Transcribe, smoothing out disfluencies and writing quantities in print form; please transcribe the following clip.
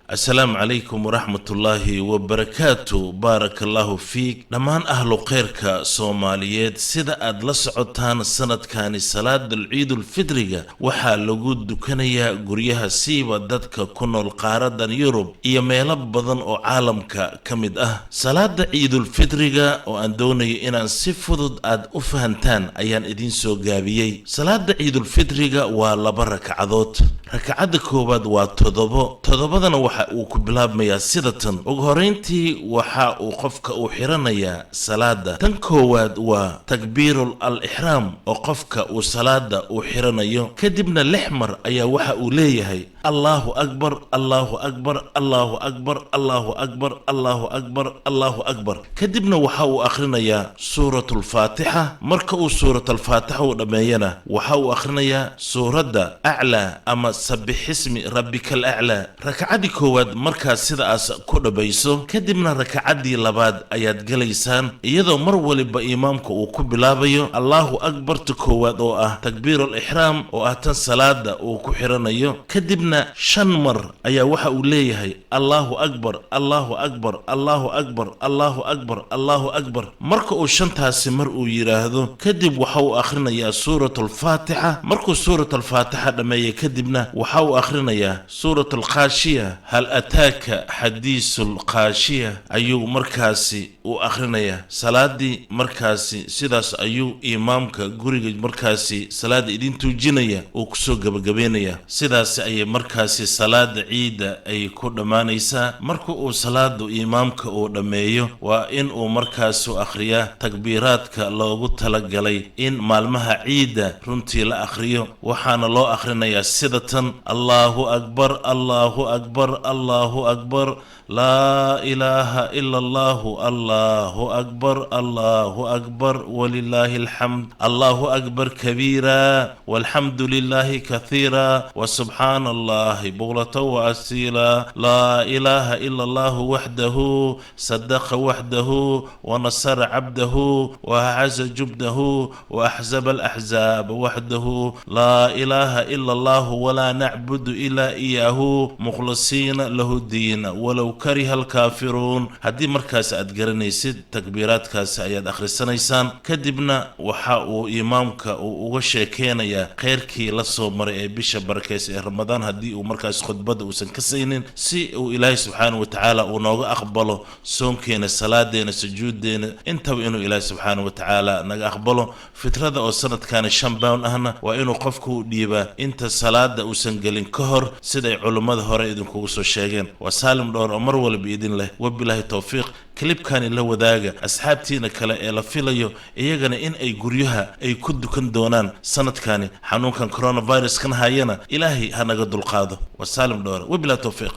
Asalaamu calaykum waraxmatullaahi wabarakaatu. Baaraka Allaahu fiik dhammaan ahlu khayrka Soomaaliyeed. Sida aad la socotaan, sanadkani salaadul Ciidulfidriga waxaa lagu dukanayaa guryaha, siiba dadka ku nool qaaradan Yurub iyo meelo badan oo caalamka ka mid ah. Salaada Ciidulfidriga oo aan doonayo inaan si fudud aad u fahantaan ayaan idiin soo gaabiyey. Salaada Ciidulfidriga waa laba rakcadood. Rakcadda koowaad waa toddobo. Toddobadana waxa uu ku bilaabmayaa sida tan. Ugu horeyntii waxa uu qofka uu xiranayaa salaada. Tan koowaad waa takbiirul al ixraam oo qofka uu salaada uu xiranayo. Kadibna lix mar ayaa waxa uu leeyahay: Allahu akbar, Allahu akbar, Allahu akbar, Allahu akbar, Allahu akbar, Allahu akbar. Kadibna waxa uu akhrinayaa Suuratulfaatixa. Marka uu Suurat alfaatixa uu dhammeeyana, waxa uu akhrinayaa suuradda Aclaa ama Sabixismi Rabbika al Aclaa. Rakcaddii koowaad markaad sidaas ku dhammayso, kadibna rakacaddii labaad ayaad gelaysaan, iyadoo mar waliba imaamka uu ku bilaabayo Allahu akbarta koowaad oo ah takbiirul ixraam, oo ah tan salaada uu ku xiranayo. Kadibna shan mar ayaa waxa uu leeyahay: Allahu akbar, Allahu akbar, Allahu akbar, Allahu akbar, Allahu akbar. Marka uu shantaasi mar uu yidhaahdo kadib, waxa uu akhrinayaa Suurat alfaatixa. Markuu Suurat alfaatixa dhammeeya kadibna, waxa uu akhrinayaa Suurat alkhaashiya. Hal ataaka xadiisul khaashiya ayuu markaasi u akhrinayaa. Salaadii markaasi sidaas ayuu imaamka guriga markaasi salaada idin tuujinaya uu kusoo gabagabeynaya. Sidaas ayay markaasi salaada ciidda ay ku dhammaanaysaa. Marka uu salaadu imaamka uu dhammeeyo, waa in uu markaasu akhriyaa takbiiraadka loogu talagalay in maalmaha ciidda runtii la akhriyo. Waxaana loo akhrinayaa sida tan: Allahu akbar, Allahu akbar, Allahu akbar, laa ilaaha ila Allahu, Allahu akbar, Allahu akbar, walilaahi alxamd, Allahu akbar kabiira, walxamdu lilaahi kathiira, wasubxaana Allahi bukratan waasiila, laa ilaaha ila Allahu waxdahu sadaqa waxdahu wanasara cabdahu waacaza jundahu waaxzaba alaxzaaba waxdahu, laa ilaaha ila Allahu walaa nacbudu ilaa iyaahu mukhlisiina lahu diina walow kariha alkaafiruun. Haddii markaas aad garanaysid, takbiiraadkaasi ayaad akhrisanaysaan. Kadibna waxa uu imaamka uu uga sheekeynayaa kheyrkii la soo maray ee bisha barakaysa ee Ramadaan, haddii uu markaas khudbadda uusan ka saynin, si uu Ilaahay subxaana wa tacaala uu nooga aqbalo soonkeena, salaadeena, sujuudeena, intaba inuu Ilaahay subxaana wa tacaala naga aqbalo. Fitrada oo sanadkani £5 ahna waa inuu qofku u dhiibaa inta salaada uusan gelin ka hor, siday culummada hore idinkugu soo sheegeen. Waa Saalim Dhowr oo mar walba idin leh: wabilaahi towfiiq. Clipkani la wadaaga asxaabtiina kale ee la filayo iyagana in ay guryaha ay ku dukan doonaan sanadkani. Xanuunkan coronavirus-kan hayana Ilaahay ha naga dulqaado. Waa Saalim Dhowre, wabilahi towfiiq.